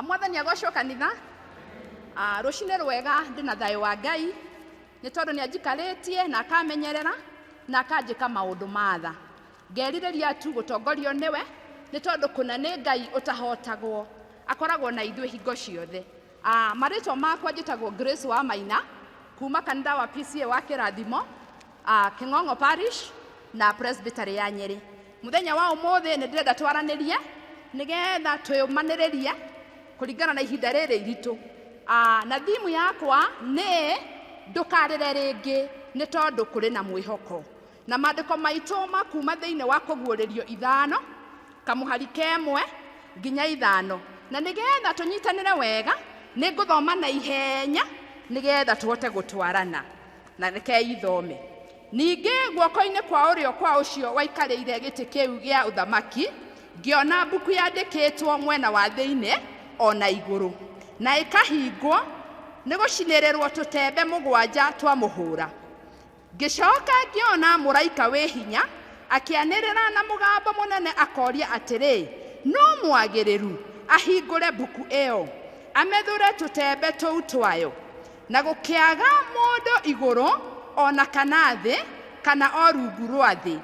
Mwathani agocwo kanitha. Rũcinĩ rwega, ndĩna thayũ wa Ngai nĩ tondũ nĩ anjikarĩtie na akamenyerera na akanjĩka maũndũ ma tha. Ngerirĩria tu gũtongorio nĩwe nĩ tondũ kũna nĩ Ngai ũtahotagwo, akoragwo na ithuĩ hingo ciothe. Marĩtwa makwa njĩtagwo Grace wa Maina kuma kanitha wa PCA wa Kĩrathimo, Kĩng'ong'o Parish na Presbytery ya Nyĩrĩ. Mũthenya wa ũmũthĩ nĩ ndĩrenda twaranĩrie nĩgetha twĩũmanĩrĩrie kũringana na ihinda rĩrĩ iritũ. Na thimu yakwa nĩ ndũkarĩre rĩngĩ nĩ tondũ kũrĩ na mwĩhoko. Na maandĩko maitũ ma kuma thĩinĩ wa kũguũrĩrio 5 kamũhari 1 nginya 5. Na nĩgetha tũnyitanĩre wega nĩ ngũthoma na ihenya nĩgetha tũhote gũtwarana. Na rekei ithome. Ningĩ guoko-inĩ kwa ũrĩo kwa ũcio waikarĩire gĩtĩ kĩu gĩa ũthamaki ngĩona mbuku yandĩkĩtwo mwena wa thĩinĩ ona igũrũ, na ĩkahingwo nĩ gũcinĩrĩrwo tũtembe 7 twa mũhũra. Ngĩcoka ngĩona mũraika wĩ hinya akĩanĩrĩra na mũgambo mũnene akoria atĩrĩ, no mwagĩrĩru ahingũre mbuku ĩyo amethũre tũtembe tũu twayo? Na gũkĩaga mũndũ igũrũ ona kana thĩ kana o rungu rwa thĩ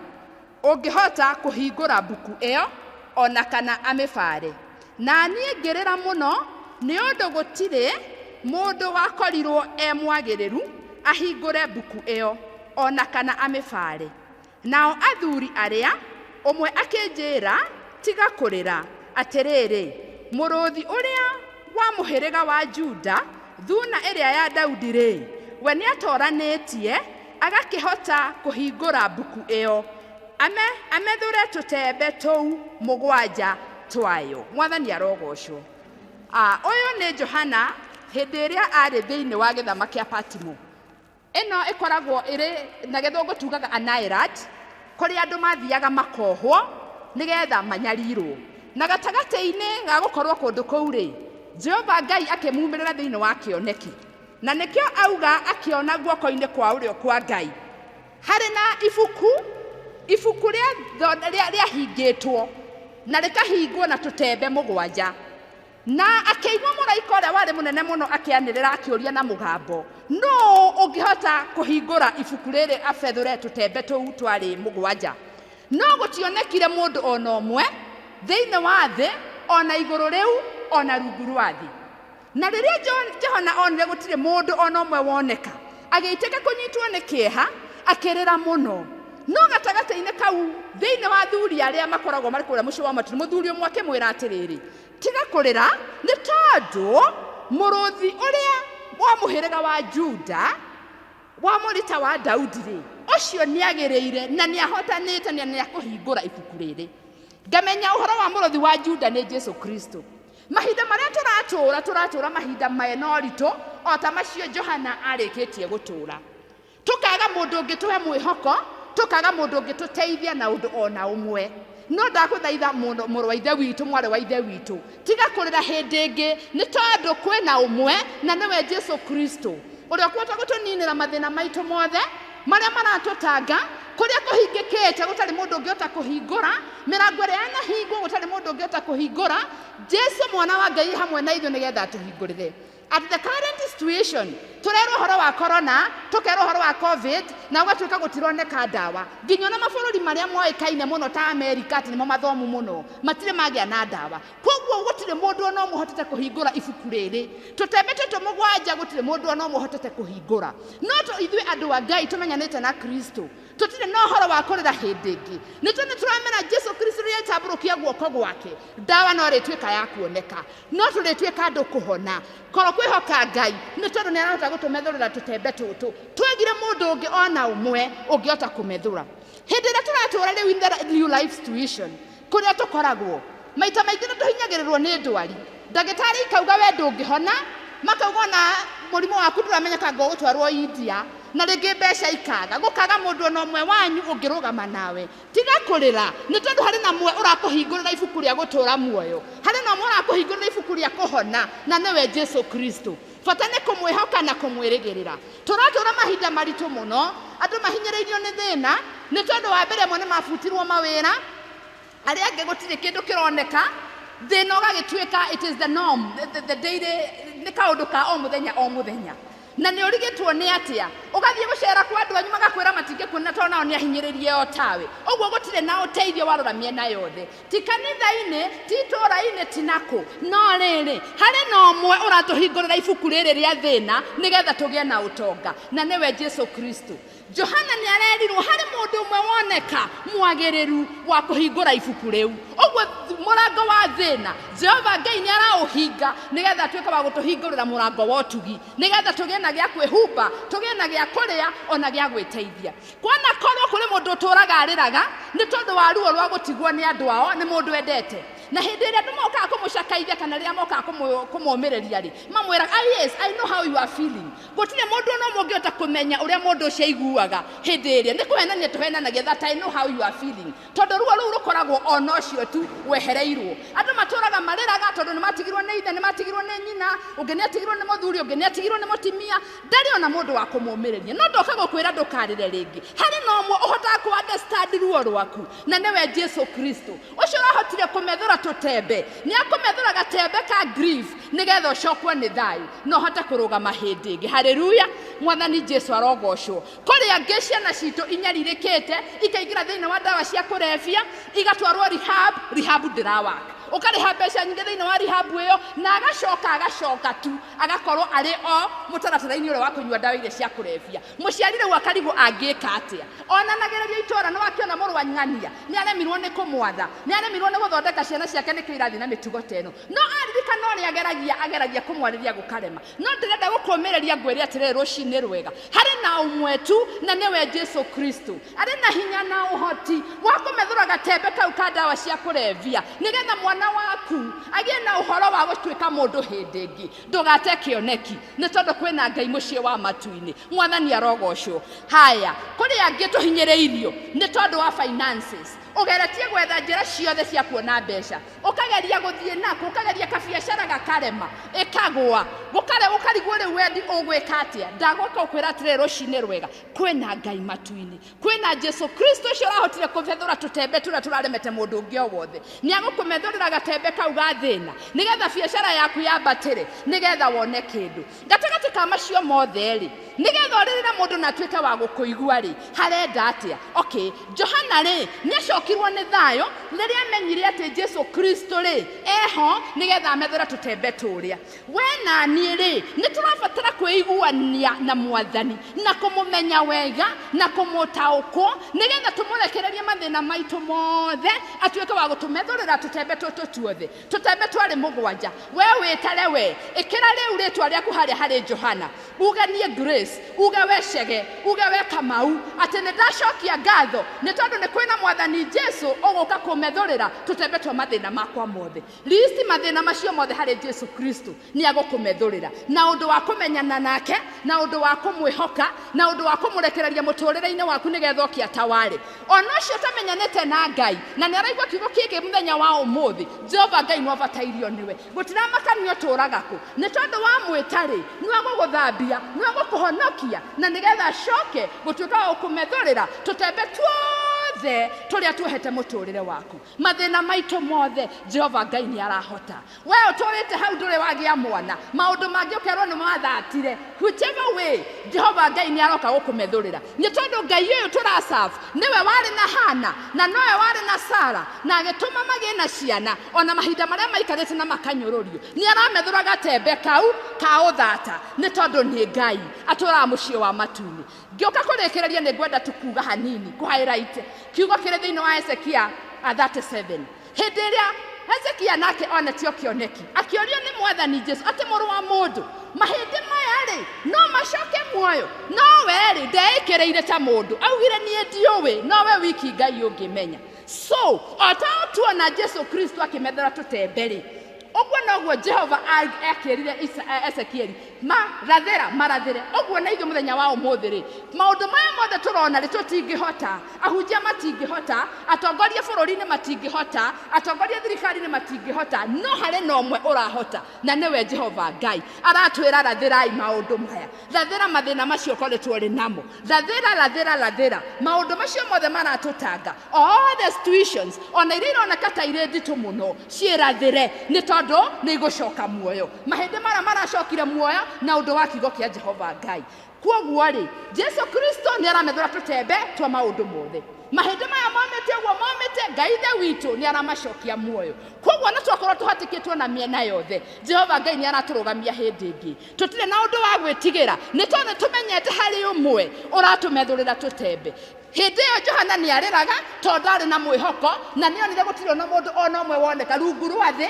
ũngĩhota kũhingũra mbuku ĩyo ona kana amĩbare. Na niĩ ngĩrĩra mũno nĩ ũndũ gũtirĩ mũndũ wakorirwo e mwagĩrĩru ahingũre mbuku ĩyo ona kana amĩbare. Nao athuri arĩa ũmwe akĩnjĩra, tiga kũrĩra, atĩrĩrĩ, mũrũthi ũrĩa wa mũhĩrĩga wa Juda, thuna ĩrĩa ya Daudi rĩ, we nĩatoranĩtie agakĩhota kũhingũra mbuku ĩyo amethũre tũtembe tũu 7 twayo. Mwathani arogocwo. Ũyũ nĩ Johana hĩndĩ ĩrĩa arĩ thĩinĩ wa gĩthama kĩa Patimo. Ĩno ĩkoragwo ĩrĩ na gĩthũngũ tugaga an island, kũrĩa andũ mathiaga makohwo nĩgetha manyarirwo. Na gatagatĩ-inĩ ga gũkorwo kũndũ kũu rĩ, Jehova Ngai akĩmumĩrĩra thĩinĩ wa kĩoneki. Na nĩkĩo auga akĩona guoko-inĩ kwa ũrĩo kwa Ngai harĩ na ibuku, ibuku rĩahingĩtwo na rĩkahingwo na tũtembe 7. Na akĩigua mũraika ũrĩa warĩ mũnene mũno akĩanĩrĩra akĩũria na mũgambo, nũũ ũngĩhota kũhingũra ibuku rĩrĩ abethũre tũtembe tũu twarĩ 7? No gũtionekire mũndũ ona ũmwe thĩinĩ wa thĩ ona igũrũ rĩu ona rungu rwa thĩ. Na rĩrĩa Johana onire gũtirĩ mũndũ ona ũmwe woneka, agĩitĩka kũnyitwo nĩ kĩeha, akĩrĩra mũno. No gatagatĩ-inĩ kau thĩinĩ wa athuri arĩa makoragwo marĩ kũrĩa mũciĩ wa matu, mũthuri ũmwe akĩmwĩra atĩrĩrĩ, tiga kũrĩra nĩ tondũ mũrũthi ũrĩa wa mũhĩrĩga wa Juda wa mũrita wa Daudi rĩ, ũcio nĩagĩrĩire na nĩahotanĩte na nĩakũhingũra ibuku rĩrĩ. Ngamenya ũhoro wa mũrũthi wa Juda nĩ Jesu Kristo. Mahinda marĩa tũratũra, tũratũra mahinda mena ũritũ o ta macio Johana arĩkĩtie gũtũra. Tũkaga mũndũ ũngĩtũhe mwĩhoko, tũkaga mũndũ ũngĩtũteithia na ũndũ ona ũmwe. No ndagũthaitha mũno mũrũ wa ithe witũ, mwarĩ wa ithe witũ, tiga kũrĩra hĩndĩ ĩngĩ nĩ tondũ kwĩna ũmwe na nĩwe Jesu Kristo ũrĩa ũkũhota gũtũninĩra mathĩna maitũ mothe marĩa maratũtanga, kũrĩa kũhingĩkĩte gũtarĩ mũndũ ũngĩhota kũhingũra, mĩrango ĩrĩa yanahingwo gũtarĩ mũndũ ũngĩhota kũhingũra. Jesu mwana wa Ngai hamwe na ithuĩ nĩgetha atũhingũrĩre. At the current situation, tũrerwo ũhoro wa corona, tũkerwo ũhoro wa COVID, na ũgatuĩka gũtironeka ndawa. Nginya ona mabũrũri marĩa moĩkaine mũno ta Amerika atĩ nĩmo mathomu mũno, matirĩ magĩa na ndawa. Koguo gũtirĩ mũndũ ona ũmwe ũhotete kũhingũra ibuku rĩrĩ. Tũtembe tũtũ 7 gũtirĩ mũndũ ona ũmwe ũhotete kũhingũra. No ithuĩ andũ a Ngai tũmenyanĩte na Kristo, tũtirĩ na ũhoro wa kũrĩra hĩndĩ ĩngĩ. Nĩ tondũ nĩtũramenya Jesu Kristo rĩrĩa atambũrũkia guoko gwake, ndawa no ĩrĩtuĩka ya kuoneka. No tũrĩtuĩka andũ kũhona. Korwo kwĩhoka Ngai nĩ tondũ nĩ arahota gũtũmethũrĩra tũtembe tũtũ. Twagire mũndũ ũngĩ ona ũmwe ũngĩhota kũmethũra. Hĩndĩ ĩrĩa tũratũra rĩu in the new life situation, kũrĩa tũkoragwo, maita maingĩ nĩ tũhinyagĩrĩrwo nĩ ndwari. Ndagĩtarĩ ikauga we ndũngĩhona, makauga ona mũrimũ waku ndũramenyeka ngo ũgũtwarwo India, na rĩngĩ mbeca ikaga, gũkaga mũndũ ona ũmwe wanyu ũngĩrũgama nawe. Tiga kũrĩra nĩ tondũ harĩ na mwe ũrakũhingũrĩra ibuku rĩa gũtũũra muoyo, harĩ na ũmwe ũrakũhingũrĩra ibuku rĩa kũhona, na nĩwe Jesu Kristo. Bata nĩ kũmwĩhoka na kũmwĩrĩgĩrĩra. Tũratũũra mahinda maritũ mũno, andũ mahinyĩrĩirio nĩ thĩna, nĩ tondũ wa mbere amwe nĩ mabutirwo mawĩra, arĩa angĩ gũtirĩ kĩndũ kĩroneka. Thĩna ũgagĩtuĩka it is the norm, the daily, nĩ kaũndũ ka o mũthenya o mũthenya. Na nĩ ũrigĩtwo nĩ atĩa ũgathiĩ gũcera kwa andũ anyu magakwĩra matingĩkuona tondũ nao nĩ ahinyĩrĩrie o tawe. Ũguo gũtirĩ na ũteithio warora mĩena yothe, ti kanitha-inĩ, ti itũũra-inĩ, ti nakũ. No rĩrĩ, harĩ na ũmwe ũratũhingũrĩra ibuku rĩrĩ rĩa thĩna nĩgetha tũgĩe na ũtonga, na nĩwe Jesu Kristo. Johana nĩ arerirwo harĩ mũndũ ũmwe woneka mwagĩrĩru wa kũhingũra ibuku rĩu. Ũguo mũrango wa thĩna Jehova Ngai nĩ araũhinga nĩgetha atuĩke wa gũtũhingũrĩra mũrango wa ũtugi, nĩgetha tũgĩe na gĩa kwĩhumba, tũgĩe na gĩa kũrĩa, ona gĩa gwĩteithia. Kwanakorwo kũrĩ mũndũ ũtũraga arĩraga nĩ tondũ wa ruo rwa gũtigwo nĩ andũ ao, nĩ mũndũ endete, na hĩndĩ ĩrĩa andũ mokaga kũmũcakaithia kana rĩrĩa mokaga kũmũmĩrĩria rĩ, mamwĩraga, "Ah, yes, I know how you are feeling." Gũtirĩ mũndũ ona ũmwe ũngĩhota kũmenya ũrĩa mũndũ ũcio aiguaga hĩndĩ ĩrĩa nĩ kũhenania tũhenanagia that I know how you are feeling, tondũ ruo rũu rũkoragwo ona ũcio tu wehereirwo. Andũ matũraga marĩraga tondũ nĩ matigirwo nĩ ithe, nĩ matigirwo nĩ nyina, ũngĩ nĩ atigirwo nĩ mũthuri, ũngĩ nĩ atigirwo nĩ mũtimia, ndarĩ ona mũndũ wa kũmũmĩrĩria. No ndoka gũkwĩra ndũkarĩre rĩngĩ, harĩ na ũmwe ũhotaga kũ understand ruo rwaku, na nĩwe Jesu Kristo. Ũcio ũrahotire kũmethũra tũtembe nĩ akũmethũra gatembe ka grief nĩgetha ũcokwo nĩ thayũ na ũhote kũrũgama hĩndĩ ĩngĩ. Haleluya, Mwathani Jesu arogocwo. Kũrĩ angĩ ciana citũ inyarirĩkĩte ikaingĩra thĩinĩ wa ndawa cia kũrebia, igatwarwo rehab, rehab ndĩrawaka, ũkarĩha mbeca nyingĩ thĩinĩ wa rehab ĩyo, na agacoka agacoka tu agakorwo arĩ o mũtaratara-inĩ ũrĩa wa kũnyua ndawa iria cia kũrebia. Mũciari rĩu akarigwo angĩka atĩa. Onanagĩrĩrio itũra, nĩ wakĩona mũrũ wa ng'ania nĩ aremirwo nĩ kũmwatha, nĩ aremirwo nĩ gũthondeka ciana ciake, nĩkĩo irathiĩ na mĩtugo ta ĩno. No aririkana ũrĩa ageragia, ageragia kũmwarĩria gũkarema. No ndĩrenda gũkũmĩrĩria ngwĩre atĩrĩrĩ, rũcinĩ rwega, harĩ na ũmwe tu, na nĩwe Jesu Kristo. Arĩ na hinya na ũhoti wa kũmethũra gatembe kau ka ndawa cia kũrebia nĩgetha mwana waku agĩe na ũhoro wa gũtuĩka mũndũ hĩndĩ ĩngĩ. Ndũgate kĩoneki nĩ tondũ kwĩna Ngai mũciĩ wa matu-inĩ. Mwathani arogocwo. Haya, kũrĩ angĩ tũhinyĩrĩirio nĩ tondũ wa finances. Ũgeretie gwetha njĩra ciothe cia kuona mbeca, ũkageria gũthiĩ nako, ũkageria kabiacara gakarema, ĩkagũa, ũkarigwo rĩu wendi ũgwĩka atĩa. Ndagũka ũkwĩra atĩrĩrĩ, rũcinĩ rwega, kwĩna Ngai matu-inĩ, kwĩna Jesu Kristo ũcio ũrahotire kũbethũra tũtembe tũrĩa tũraremete mũndũ ũngĩ o wothe. Nĩ agũkũmethũrĩra gatembe kau ga thĩna nĩgetha biacara yaku yambatĩre, nĩgetha wone kĩndũ. Gatagatĩ ka macio mothe rĩ, nĩgetha ũrĩrĩre mũndũ na atuĩke wa gũkũigua rĩ, harenda atĩa? Okay, Johana rĩ, nĩ acokirwo nĩ thayũ rĩrĩa amenyire atĩ Jesu Kristo rĩ eho nĩgetha amethũre tũtembe tũrĩa. We na niĩ rĩ, nĩ tũrabatara kwĩiguania na Mwathani na kũmũmenya wega na kũmũtaũkwo, nĩgetha tũmũrekererie mathĩna maitũ mothe, atuĩke wa gũtũmethũrĩra tũtembe tũtũ tuothe. Tũtembe twarĩ mũgwanja. We wĩtare, we ĩkĩra rĩu rĩtwa rĩaku harĩa harĩ Johana, uge niĩ Grace, uge we Chege, uge we Kamau, atĩ nĩ ndacokia ngatho nĩ tondũ nĩ kwĩna Mwathani Jesu ũgũka kũmethũrĩra tũtembe twa mathĩna makwa mothe. Listi mathĩna macio mothe harĩ Jesu Kristo, nĩ agũkũmethũrĩra. Na ũndũ wa kũmenyana nake, na ũndũ wa kũmwĩhoka, na ũndũ wa kũmũrekereria mũtũrĩre-inĩ waku nĩgetha oke ataware. Ona ũcio ũtamenyanĩte na Ngai na nĩ araigua kiugo kĩngĩ mũthenya wa ũmũthĩ, Jehova Ngai no abatairio nĩwe. Gũtiramakania ũtũraga kũ, nĩ tondũ wa mwĩta rĩ, nĩ agũgũthambia, nĩ agũkũhonokia, na nĩgetha acoke gũtuĩka wa gũkũmethũrĩra tũtembe tuothe tũrĩa tuohete mũtũrĩre waku. Mathĩna maitũ mothe Jehova Ngai nĩ arahota. We ũtũrĩte hau ndũrĩ wagĩa mwana, maũndũ mangĩ ũkerwo nĩ mathatire, whichever way Jehova Ngai nĩ aroka gũkũmethũrĩra. Nĩ tondũ Ngai ũyũ tũraserve nĩwe warĩ na Hana, na nowe warĩ na Sara, na agĩtũma magĩe na ciana ona mahinda marĩa maikarĩte na makanyũrũrio. Nĩ aramethũra gatembe kau ka ũthata, nĩ tondũ nĩ Ngai atũraga mũciĩ wa matu-inĩ. Ngĩũka kũrĩkĩrĩria, nĩ ngwenda tu kuga hanini, kũ highlight kiugo kĩrĩ thĩinĩ wa Hezekia 37. Hĩndĩ ĩrĩa Hezekia nake onetio kĩoneki, akĩũrio nĩ Mwathani Jesu atĩ, mũrũ wa mũndũ, mahĩndĩ maya rĩ no macoke muoyo? No we rĩ, ndeĩkĩrĩire ta mũndũ, augire niĩ ndiũĩ, no we wiki Ngai ũngĩmenya. So o ta tuona Jesu Kristo akĩmethera tũtembe rĩ, ũguo noguo Jehova ekĩrire Ezekieli. Marathĩra marathĩre. Ũguo na ithuĩ mũthenya wa ũmũthĩ rĩ, maũndũ maya mothe tũrona rĩ, tũtingĩhota, ahunjia matingĩhota, atongoria bũrũri-inĩ matingĩhota, atongoria thirikari-inĩ matingĩhota, no harĩ na ũmwe ũrahota, na nĩwe Jehova Ngai. Aratwĩra rathĩrai maũndũ maya, rathĩra mathĩna macio ũkoretwo ũrĩ namo, rathĩra rathĩra rathĩra maũndũ macio mothe maratũtanga, all the situations ona iria ironeka ta irĩ nditũ mũno ciĩrathĩre, nĩ tondũ nĩ igũcoka muoyo. Mahĩndĩ mara maracokire muoyo na ũndũ wa kiugo kĩa Jehova Ngai. Kwoguo rĩ, Jesu Kristo nĩ aramethũra tũtembe twa maũndũ mothe. Mahĩndĩ maya momĩte ũguo momĩte, Ngai ithe witũ nĩ aramacokia muoyo. Kwoguo na twakorwo tũhatĩkĩtwo na mĩena yothe, Jehova Ngai nĩ aratũrũgamia hĩndĩ ĩngĩ. Tũtirĩ na ũndũ wa gwĩtigĩra, nĩ tondũ tũmenyete harĩ ũmwe ũratũmethũrĩra tũtembe. Hĩndĩ ĩyo Johana nĩ arĩraga tondũ ndarĩ na mwĩhoko, na nĩ onire gũtirĩ ona mũndũ ona ũmwe woneka rungu rwa thĩ,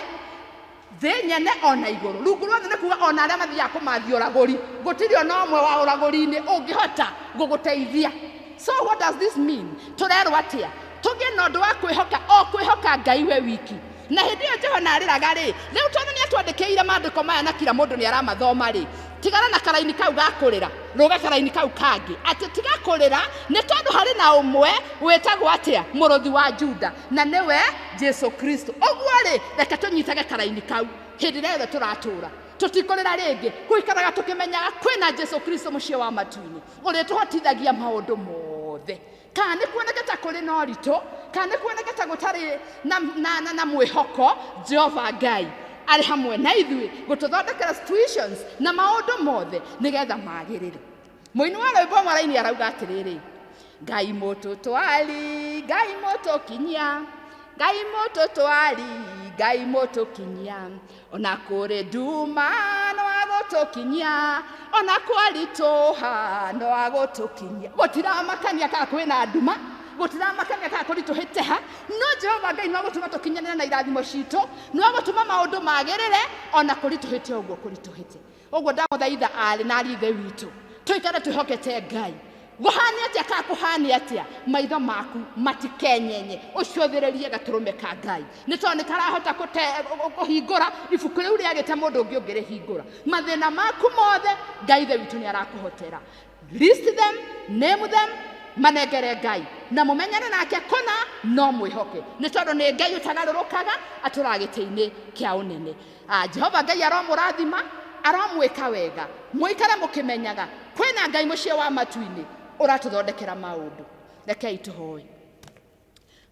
thĩ nyene ona igũrũ. Rungu rwa thĩ nĩ kuga ona arĩa mathiaga kũmathia ũragũri, gũtirĩ ona ũmwe wa ũragũri-inĩ ũngĩhota gũgũteithia. So what does this mean? Tũrerwo atĩa? Tũgĩe na ũndũ wa kwĩhoka, o kwĩhoka Ngai we wiki. Na hĩndĩ ĩyo Johana arĩraga rĩ, rĩu tondũ nĩ atwandĩkĩire maandĩko maya na kila mũndũ nĩ aramathoma rĩ, tigana na karaini kau ga kũrĩra, rũga karaini kau kangĩ. Atĩ tiga kũrĩra, nĩ tondũ harĩ na ũmwe wĩtagwo atĩa? Mũrũthi wa Juda, na nĩwe Jesu Kristo. Ũguo rĩ, reke tũnyitage karaini kau hĩndĩ ĩrĩa yothe tũratũra. Tũtikũrĩra rĩngĩ, gũikaraga tũkĩmenyaga kwĩna Jesu Kristo mũciĩ wa matu-inĩ, ũrĩa tũhotithagia maũndũ mothe. Kana nĩ kuoneke ta kũrĩ na ũritũ, kana nĩ kuoneke ta gũtarĩ na mwĩhoko, Jehova Ngai arĩ hamwe na ithuĩ gũtũthondekera situations na maũndũ mothe nĩgetha magĩrĩre. Mũini wa rwĩmbo mwaraini arauga atĩrĩrĩ, Ngai mũtũtwari, Ngai mũtũkinyia, Ngai mũtũtwari, Ngai mũtũkinyia, ona kũrĩ nduma no agũtũkinyia, ona kwaritũha no agũtũkinyia. Gũtiramakania kana kwĩna nduma, gũtiramakania kana kũritũhĩte ha, no Jehova Ngai no agũtũma tũkinyanĩre na irathimo citũ, no agũtũma maũndũ magĩrĩre ona kũritũhĩte ũguo kũritũhĩte. Ũguo ndamũthaitha arĩ na ariũ ithe witũ, tũikare twĩhokete Ngai. Gũhane atĩa kana kũhane atĩa, maitho maku matikenyenye, ũcũthĩrĩrie gatũrũme ka Ngai, nĩ tondũ nĩ karahota kũhingũra ibuku rĩu rĩagĩte mũndũ ũngĩ ũngĩrĩhingũra. Mathĩna maku mothe Ngai ithe witũ nĩ arakũhotera. List them, name them, manengere Ngai na mũmenyane nake kũna, no mwĩhoke, nĩ tondũ nĩ Ngai ũtagarũrũkaga, atũraga gĩtĩ-inĩ kĩa ũnene. Jehova Ngai aromũrathima, aromwĩka wega, mũikare mũkĩmenyaga kwĩna Ngai mũciĩ wa matu-inĩ ũratũthondekera maũndũ. Rekei tũhoe.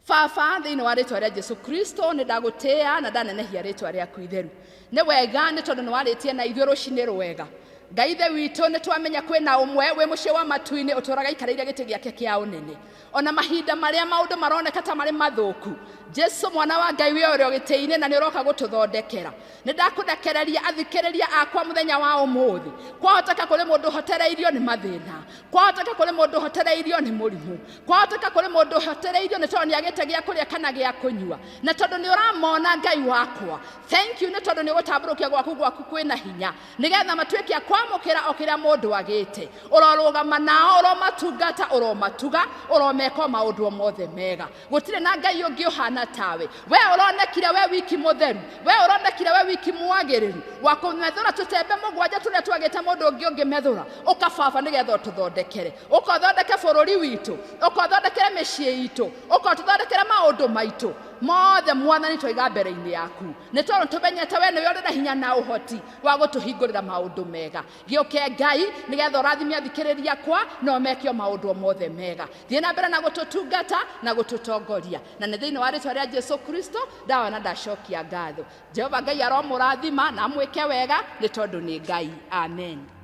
Baba, thĩinĩ wa rĩtwa rĩa Jesu Kristo, nĩ ndagũtĩĩa na ndanenehia rĩtwa rĩaku itheru. Nĩ wega nĩ tondũ nĩ warĩtie na ithuĩ rũcinĩ rwega. Ngai ithe witũ, nĩ twamenya kwĩna ũmwe wĩ mũciĩ wa matu-inĩ ũtũraga aikarĩire gĩtĩ gĩake kĩa ũnene. Ona mahinda marĩa maũndũ maroneka ta marĩ mathũku, Jesu mwana wa Ngai wĩ ũrĩ gĩtĩ-inĩ na nĩ ũroka gũtũthondekera. Nĩ ndakũrekereria athikĩrĩria akwa mũthenya wa ũmũthĩ. Kwahoteka kũrĩ mũndũ ũhotereirio nĩ mathĩna, kwahoteka kũrĩ mũndũ ũhotereirio nĩ mũrimũ, kwahoteka kũrĩ mũndũ ũhotereirio nĩ tondũ nĩ agĩte gĩa kũrĩa kana gĩa kũnyua, na tondũ nĩ ũramona Ngai wakwa. Thank you nĩ tondũ nĩ ũgũtambũrũkia gwaku gwaku kwĩna hinya, nĩgetha matuĩke a kwamũkĩra o kĩrĩa mũndũ agĩte. Ũrorũgama nao, ũromatungata, ũromatuga, ũromeka o maũndũ o mothe mega. Gũtirĩ na Ngai ũngĩ ũhana tawe. We ũronekire we wiki mũtheru, we ũronekire we wiki mwagĩrĩru wa kũmethũra tũtembe mũgwanja tũrĩa twagĩte mũndũ ũngĩ ũngĩmethũra, ũka baba nĩgetha ũtũthondekere, ũkathondeke bũrũri witũ, ũkathondekere mĩciĩ itũ, ũkatũthondekere maũndũ maitũ mothe. Mwathani, twaiga mbere-inĩ yaku, nĩ tondũ tũmenyete we nĩwe ũrĩ na hinya na ũhoti wa gũtũhingũrĩra maũndũ mega. Gĩũke Ngai nĩgetha ũrathime athikĩrĩria akwa na ũmeke o maũndũ o mothe mega. Thiĩ na mbere na gũtũtungata na gũtũtongoria, na nĩ thĩinĩ wa rĩtwa rĩa Jesu Kristo ndawa na ndacokia ngatho. Jehova Ngai aromũrathima na amwĩke wega, nĩ tondũ nĩ Ngai. Amen.